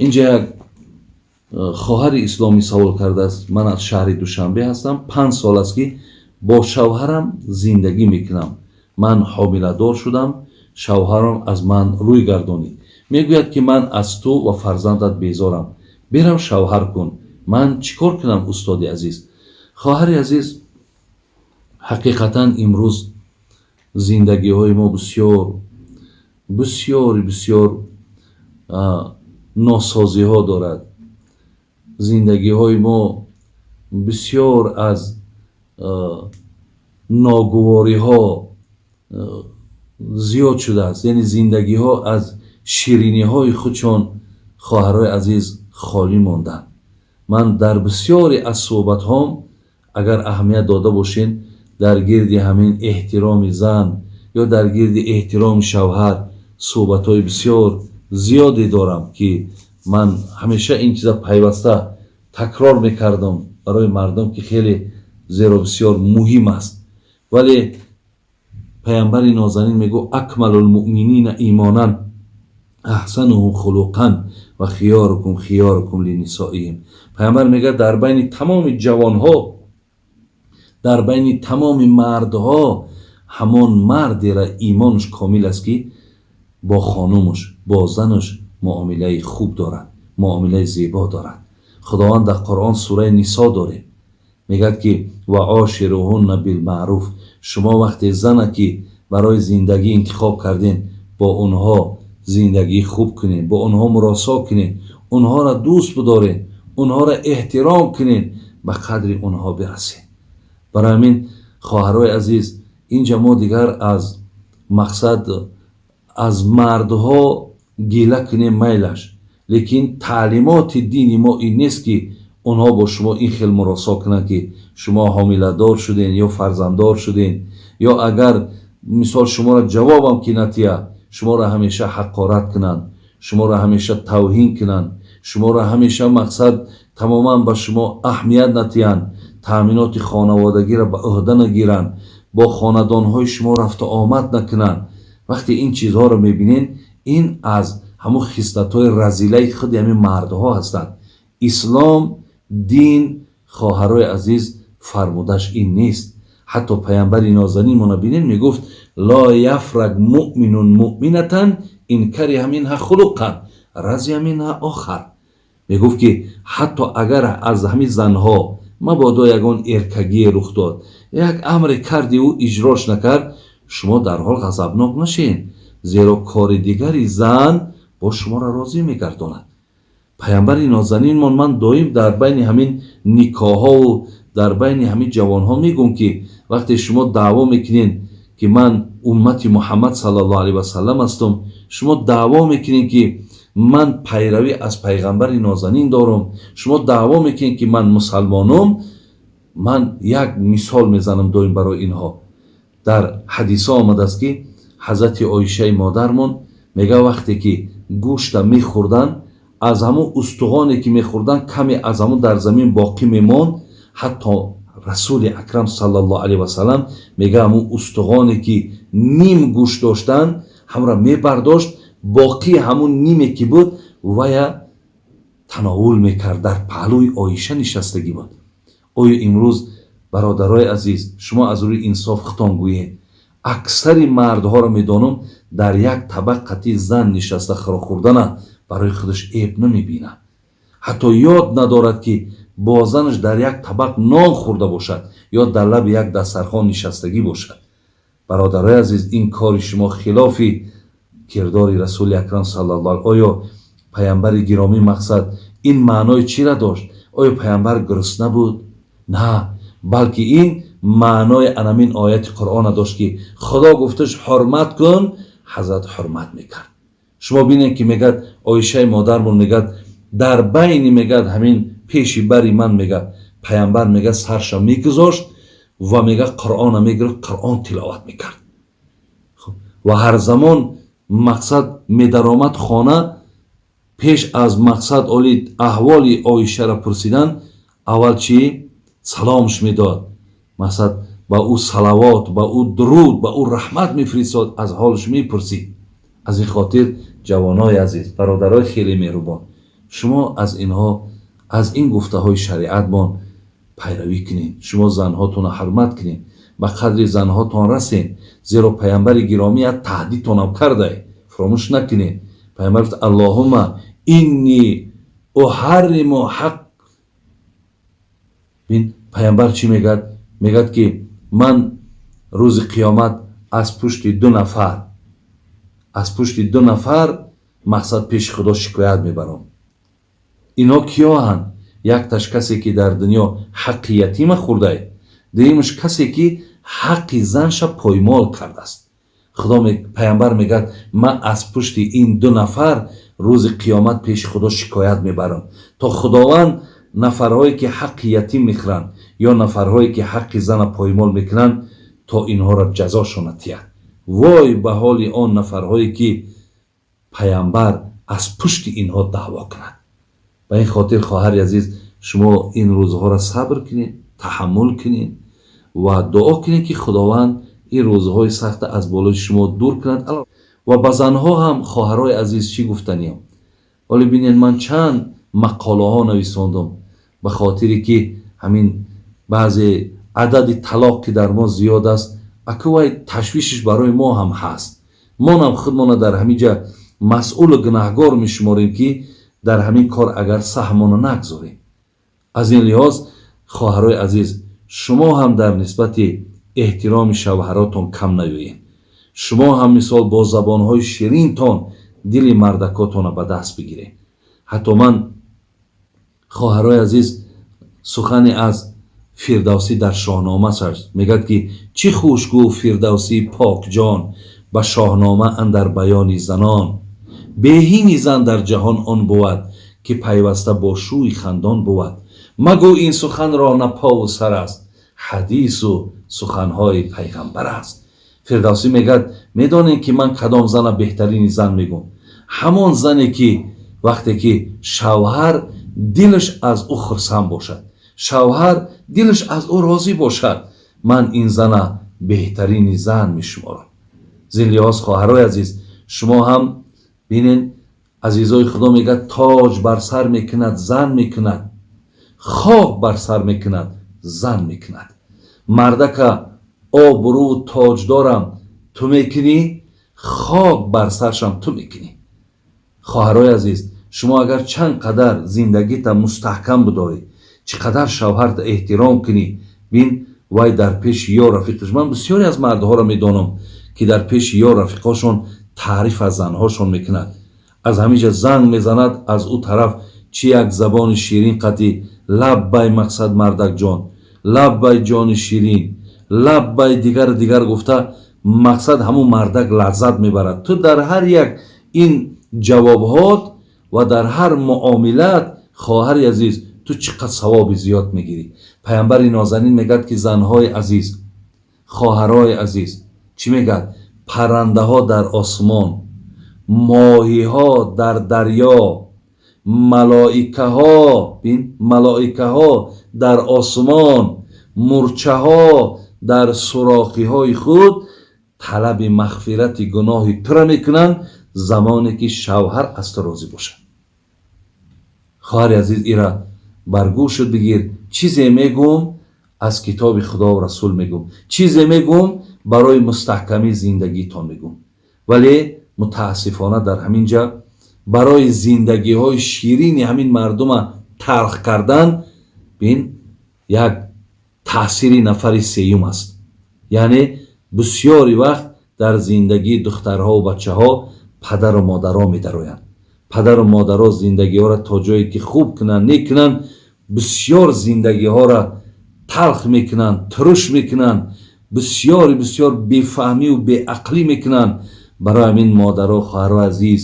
Инҷа як хоҳари исломӣ савол кардааст: ман аз шаҳри Душанбе ҳастам, 5 сол аст, ки бо шавҳарам зиндагӣ мекунам. Ман ҳомиладор шудам, шавҳарам аз ман рӯй гардонид. Мегӯяд, ки ман аз ту ва фарзандат безорам, берав, шавҳар кун. Ман чӣ кор кунам, устоди азиз? Хоҳари азиз, ҳақиқатан имрӯз зиндагиҳои мо бисёр, бисёр, бисёр носозиҳо дорад. Зиндагиҳои мо бисёр аз ногувориҳо зиёд шудааст, яъне зиндагиҳо аз шириниҳои худшон, хоҳарҳои азиз, холӣ монданд. Ман дар бисёре аз суҳбатҳом, агар аҳамият дода бошед, дар гирди ҳамин эҳтироми зан ё дар гирди эҳтироми шавҳар суҳбатҳои бисёр зиёде дорам, ки ман ҳамеша ин чиза пайваста такрор мекардам барои мардум, ки хеле, зеро бисёр муҳим аст. Вале паямбари нозанин мегӯ: أكمل المؤمنين إيمانا أحسنهم خلقا وخياركم خياركم لنسائهم. Паямбар мегӯяд, дар байни тамоми ҷавонҳо, дар байни тамоми мардҳо ҳамон мардера имонаш комил аст, ки бо хонумаш, бо занаш муомилаи хуб дорад, муомилаи зебо дорад. Худованд дар Қуръон, сураи Нисо дорем, мегӯяд, ки وعاشروهن بالمعروف. Шумо вақте зана ки барои зиндагӣ интихоб кардем, бо онҳо зиндагии хуб кунед, бо онҳо муросо кунед, онҳоро дӯст бидоред, онҳоро эҳтиром кунед, ба қадри онҳо бирасед. Барои ҳамин, хоҳарҳои азиз, инҷа мо дигар аз мақсад аз мардҳо гила кунем, майлаш, лекин таълимоти дини мо ин нест, ки онҳо бо шумо ин хел муросо кунанд, ки шумо ҳомиладор шуден ё фарзанддор шуден, ё агар мисол шуморо ҷавобам ки натия, шуморо ҳамеша ҳақорат кунанд, шуморо ҳамеша тавҳин кунанд, шуморо ҳамеша мақсад тамоман ба шумо аҳамият натиҳанд, таъминоти хонаводагиро ба ӯҳда нагиранд, бо хонадонҳои шумо рафту омад накунанд. Вақте ин чизҳоро мебинед, ин аз ҳамун хислатҳои разилаи худи ҳамин мардҳо ҳастанд. Ислом, дин, хоҳарҳои азиз, фармудаш ин нест. Ҳатто паямбари нозанинмона бинед, мегуфт: لا يفرق مؤمن مؤمنة إن كره منها خلقا رضي منها آخر. Мегуфт, ки ҳатто агар аз ҳамин занҳо мабодо ягон эркагие рух дод, як амре карди, ӯ иҷрош накард, шумо дарҳол ғазабнок нашед, зеро кори дигари зан бо шуморо розӣ мегардонад. Паямбари нозанинмон, ман доим дар байни ҳамин никоҳҳову дар байни ҳамин ҷавонҳо мегӯм, ки вақте шумо даъво мекунед, ки ман уммати Муҳаммад саллаллоҳу алайҳи васаллам ҳастам, шумо даъво мекунед, ки ман пайравӣ аз пайғамбари нозанин дорам, шумо даъво мекунед, ки ман мусалмонум, ман як мисол мезанам доим барои инҳо. Дар ҳадисҳо омадааст, ки ҳазрати Оишаи модармон мега, вақте ки гӯшта мехӯрданд, аз ҳамун устухоне ки мехӯрданд, каме аз ҳамун дар замин боқӣ мемонд. Ҳатто Расули Акрам саллаллоҳу алайҳи васаллам мега, ҳамун устухоне ки ним гӯшт доштанд, ҳамро мебардошт, боқии ҳамун ниме ки буд, вая тановул мекард. Дар паҳлӯи Оиша нишастагӣ буд. Оё имрӯз, бародарои азиз, шумо аз рӯи инсоф хитон гӯед, аксари мардҳоро медонам, дар як табақ қати зан нишаста хӯрок хӯрдана барои худаш эб намебинад. Ҳатто ёд надорад, ки бо занаш дар як табақ нон хӯрда бошад ё дар лаби як дастархон нишастагӣ бошад. Бародарои азиз, ин кори шумо хилофи кирдори Расули Акрам саллаллоҳ. Оё паямбари гиромӣ мақсад ин маънои чира дошт? Оё паямбар гурусна буд? На, балки ин маънои анамин ояти Қуръона дошт, ки Худо гуфташ: «Ҳурмат кун». Ҳазрат ҳурмат мекард. Шумо бинед, ки мегӯяд Оишаи модармон, мегӯяд, дар байни, мегӯяд, ҳамин пеши бари ман, мегӯяд, паямбар, мегӯяд, сарша мегузошт ва, мегӯяд, Қуръона мегирифт, Қуръон тиловат мекард. Ва ҳар замон мақсад медаромад хона, пеш аз мақсад оли аҳволи Оишаро пурсидан, аввал чӣ саломш медод, мақсад ба ӯ салавот, ба ӯ дуруд, ба ӯ раҳмат мефиристод, аз ҳолаш мепурсид. Аз ин хотир, ҷавонои азиз, бародарои хеле меҳрубон, Шумо аз инҳо, аз ин гуфтаҳои шариатмон пайравӣ кунед. Шумо занҳотонро ҳурмат кунед, ба қадри занҳотон расед, зеро паямбари гиромӣ як таҳдидтонам кардае, фаромӯш накунед. Паямбар гуфт: Аллоҳумма инни уҳарриму ҳақ. Бин, паямбар чӣ мегӯяд? Мегӯяд, ки ман рӯзи қиёмат аз пушти ду нафар, аз пушти ду нафар мақсад пеши Худо шикоят мебарам. Ино киёанд? Якташ касе, ки дар дунё ҳаққи ятима хӯрдае, дуюмаш касе, ки ҳаққи занша поймол кардааст. Худо, паямбар мегӯяд: ман аз пушти ин ду нафар рӯзи қиёмат пеши Худо шикоят мебарам, то Худованд нафарҳое, ки ҳаққи ятим мехӯранд ё нафарҳое, ки ҳаққи зана поймол мекунанд, то инҳоро ҷазошона тиҳад. Вой ба ҳоли он нафарҳое, ки паямбар аз пушти инҳо даъво кунад. Ба ин хотир, хоҳари азиз, шумо ин рӯзҳоро сабр кунед, таҳаммул кунед ва дуо кунед, ки Худованд ин рӯзҳои сахта аз болои шумо дур кунад. Ва ба занҳо ҳам, хоҳарои азиз, чӣ гуфтаниям? Ҳоле бинед, ман чанд мақолаҳо нависондам, ба хотире ки ҳамин баъзе адади талоқ, ки дар мо зиёд аст, акувай ташвишиш барои мо ҳам ҳаст. Монам худмона дар ҳамин ҷа масъулу гунаҳгор мешуморем, ки дар ҳамин кор агар саҳмона нагзорем. Аз ин лиҳоз, хоҳарои азиз, шумо ҳам дар нисбати эҳтироми шавҳаротон кам наёед. Шумо ҳам, мисол, бо забонҳои ширинтон дили мардакотонро ба даст бигиред. Ҳатто ман, хоҳарои азиз, сухане аз Фирдавсӣ дар Шоҳнома аст, мегӯяд, ки чӣ хуш гуфт Фирдавсии покҷон ба Шоҳнома андар баёни занон: беҳини зан дар ҷаҳон он бувад, ки пайваста бо шӯи хандон бувад. Магӯ ин суханро на пову сар аст, ҳадису суханҳои пайғамбар аст. Фирдавсӣ мегӯяд: медонед, ки ман кадом зана беҳтарини зан мегӯм? Ҳамон зане, ки вақте ки шавҳар дилаш аз ӯ хурсанд бошад, шавҳар дилаш аз ӯ розӣ бошад, ман ин зана беҳтарини зан мешуморам. Зин лиҳоз, хоҳарои азиз, шумо ҳам бинед, азизои Худо, мегӯяд: тоҷ бар сар мекунад, зан мекунад, хок бар сар мекунад, зан мекунад. Мардака обрӯ тоҷдорам ту мекунӣ, хок бар саршам ту мекунӣ. Хоҳарои азиз, шумо агар чанд қадар зиндагита мустаҳкам бидорӣ, чӣ қадар шавҳарта эҳтиром кунӣ, бин, вай дар пеши ёр рафиқаш, ман бисёре аз мардҳоро медонам, ки дар пеши ёр рафиқошон таъриф аз занҳошон мекунад. Аз ҳамиҷа занг мезанад, аз ӯ тараф чӣ як забони ширин қатӣ: лаббай, мақсад, мардакҷон, лаббай, ҷони ширин, лаббай, дигар дигар гуфта, мақсад, ҳамун мардак лаззат мебарад. Ту дар ҳар як ин ҷавобҳот ва дар ҳар муомилат, хоҳари азиз, ту чӣ қадр савоби зиёд мегирӣ. Паямбари нозанин мегӯяд, ки занҳои азиз, хоҳарои азиз, чӣ мегӯяд? Паррандаҳо дар осмон, моҳиҳо дар дарё, малоикаҳо, бин, малоикаҳо дар осмон, мурчаҳо дар сурохиҳои худ талаби мағфирати гуноҳи тура мекунанд, замоне ки шавҳар аз ту розӣ бошад. Хоҳари азиз, ира бар гӯшат бигир. Чизе мегӯм, аз китоби Худову Расул мегӯм, чизе мегӯм, барои мустаҳкамии зиндагитон мегӯм. Вале мутаассифона дар ҳамин ҷа барои зиндагиҳои ширини ҳамин мардума талх кардан, бин, як таъсири нафари сеюм аст. Яъне бисёри вақт дар зиндагии духтарҳову бачаҳо падару модаро медароянд. Падару модаро зиндагиҳоро то ҷое ки хуб кунанд, некунанд, бисёр зиндагиҳоро талх мекунанд, туруш мекунанд, бисёри бисёр бефаҳмиву беақлӣ мекунанд. Барои ҳамин, модаро, хоҳаро азиз,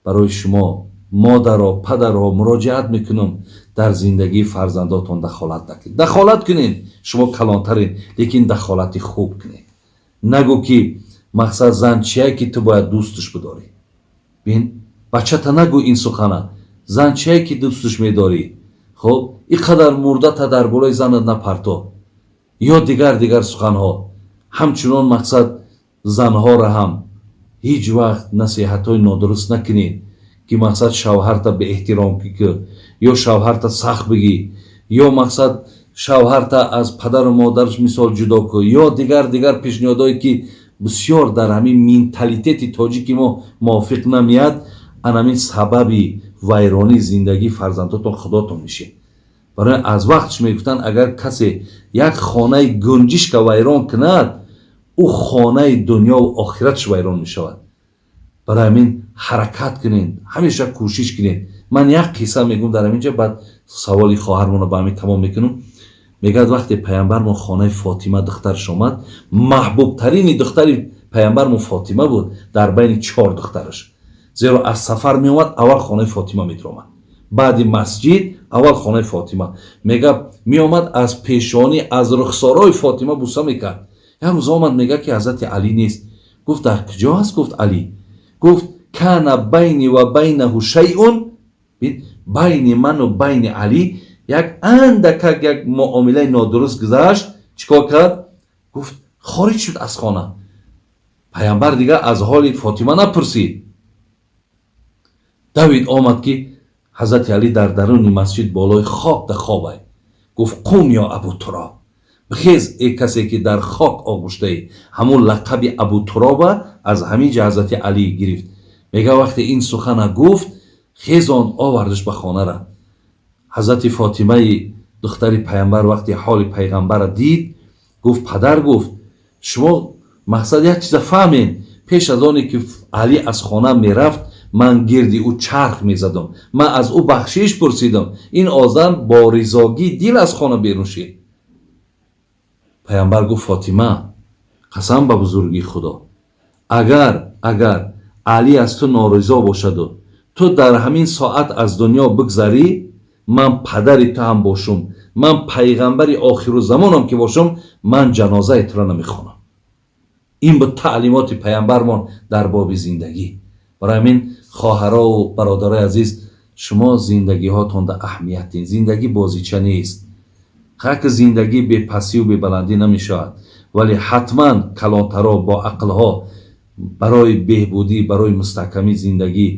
барои шумо модаро, падарҳо муроҷиат мекунам: дар зиндагии фарзандотон дахолат накунед. Дахолат кунед, шумо калонтарин, лекин дахолати хуб кунед. Нагӯ, ки мақсад, зан чие, ки ту бояд дӯсташ бидорӣ. Бин, бачата нагӯ ин сухана: зан чие, ки дӯсташ медорӣ? Хуб, ин қадар мурдата дар болои занат напарто ё дигар дигар суханҳо. Ҳамчунон, мақсад, занҳоро ҳам ҳеҷ вақт насиҳатҳои нодуруст накунед. Ки мақсад шавҳарта беэҳтиром ки, ё шавҳарта сахт бигӣ, ё мақсад шавҳарта аз падару модараш мисол ҷудо кун, ё дигар дигар пешниҳодое, ки бисёр дар ҳамин менталитети тоҷики мо мувофиқ намеяд. Анамин сабаби вайронии зиндагии фарзандотон худотон мешед. Барои аз вақтш мегуфтанд, агар касе як хонаи гунҷишка вайрон кунад, ӯ хонаи дунёву охиратш вайрон мешавад. Барои ҳамин ҳаракат кунед, ҳамеша кӯшиш кунед. Ман як қисса мегӯм дар ҳамин ҷа, баъд саволи хоҳармонро ба ҳамин тамом мекунам. Мегӯяд, вақте паямбармон хонаи Фотима духтараш омад, маҳбубтарини духтари паямбармон Фотима буд дар байни чор духтараш, зеро аз сафар меомад, аввал хонаи Фотима медиромад, баъди масҷид аввал хонаи Фотима. Мега, меомад, аз пешонӣ, аз рухсорои Фотима буса мекард. Як рӯз омад, мега, ки ҳазрати Алӣ нест. Гуфт: «Дар куҷо аст?» Гуфт: «Алӣ». Гуфт: «كان بيني وبينه شيء». Байни ману байни Алӣ як андакак як муомилаи нодуруст гузашт. Чӣ кор кард? Гуфт, хориҷ шуд аз хона. Паямбар дигар аз ҳоли Фотима напурсид. Давид омад, ки ҳазрати Алӣ дар даруни масҷид болои хок да хобай. Гуфт: «قم يا أبو تراب». Бихез, э касе ки дар хок оғуштаӣ. Ҳамун лақаби Абутуроба аз ҳамин ҷа ҳазрати Алӣ гирифт. Мега, вақте ин сухана гуфт, хезонд, овардаш ба хонара. Ҳазрати Фотимаи духтари паямбар вақте ҳоли пайғамбара дид, гуфт: «Падар», гуфт, «шумо мақсад як чиза фаҳмед: пеш аз оне ки Алӣ аз хона мерафт, ман гирди ӯ чарх мезадам, ман аз ӯ бахшиш пурсидам. Ин одам бо ризогии дил аз хона берун шид». Паямбар гуфт: «Фотима, қасам ба бузургии Худо, агар Алӣ аз ту норизо бошаду ту дар ҳамин соат аз дунё бигзарӣ, ман падари ту ҳам бошум, ман пайғамбари охирузамонам ки бошум, ман ҷанозаи туро намехонам». Ин буд таълимоти паямбармон дар боби зиндагӣ. Барои ҳамин, хоҳарову бародарои азиз, шумо зиндагиҳотонда аҳамият дин. Зиндагӣ бозича нест. Ҳак, зиндагӣ бепастию бебаландӣ намешавад, вале ҳатман калонтаро бо ақлҳо барои беҳбудӣ, барои мустаҳкамии зиндагӣ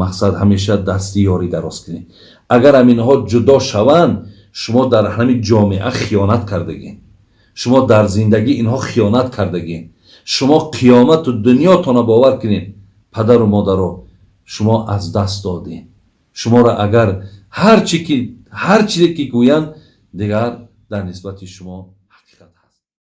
мақсад ҳамеша дасти ёрӣ дароз кунед. Агар ҳаминҳо ҷудо шаванд, шумо дар ҳамин ҷомеа хиёнат кардагин, шумо дар зиндагӣ инҳо хиёнат кардагин. Шумо қиёмату дунётона, бовар кунед, падару модаро, шумо аз даст додед. Шуморо агар ҳар чизе ки гӯянд, дигар дар нисбати шумо.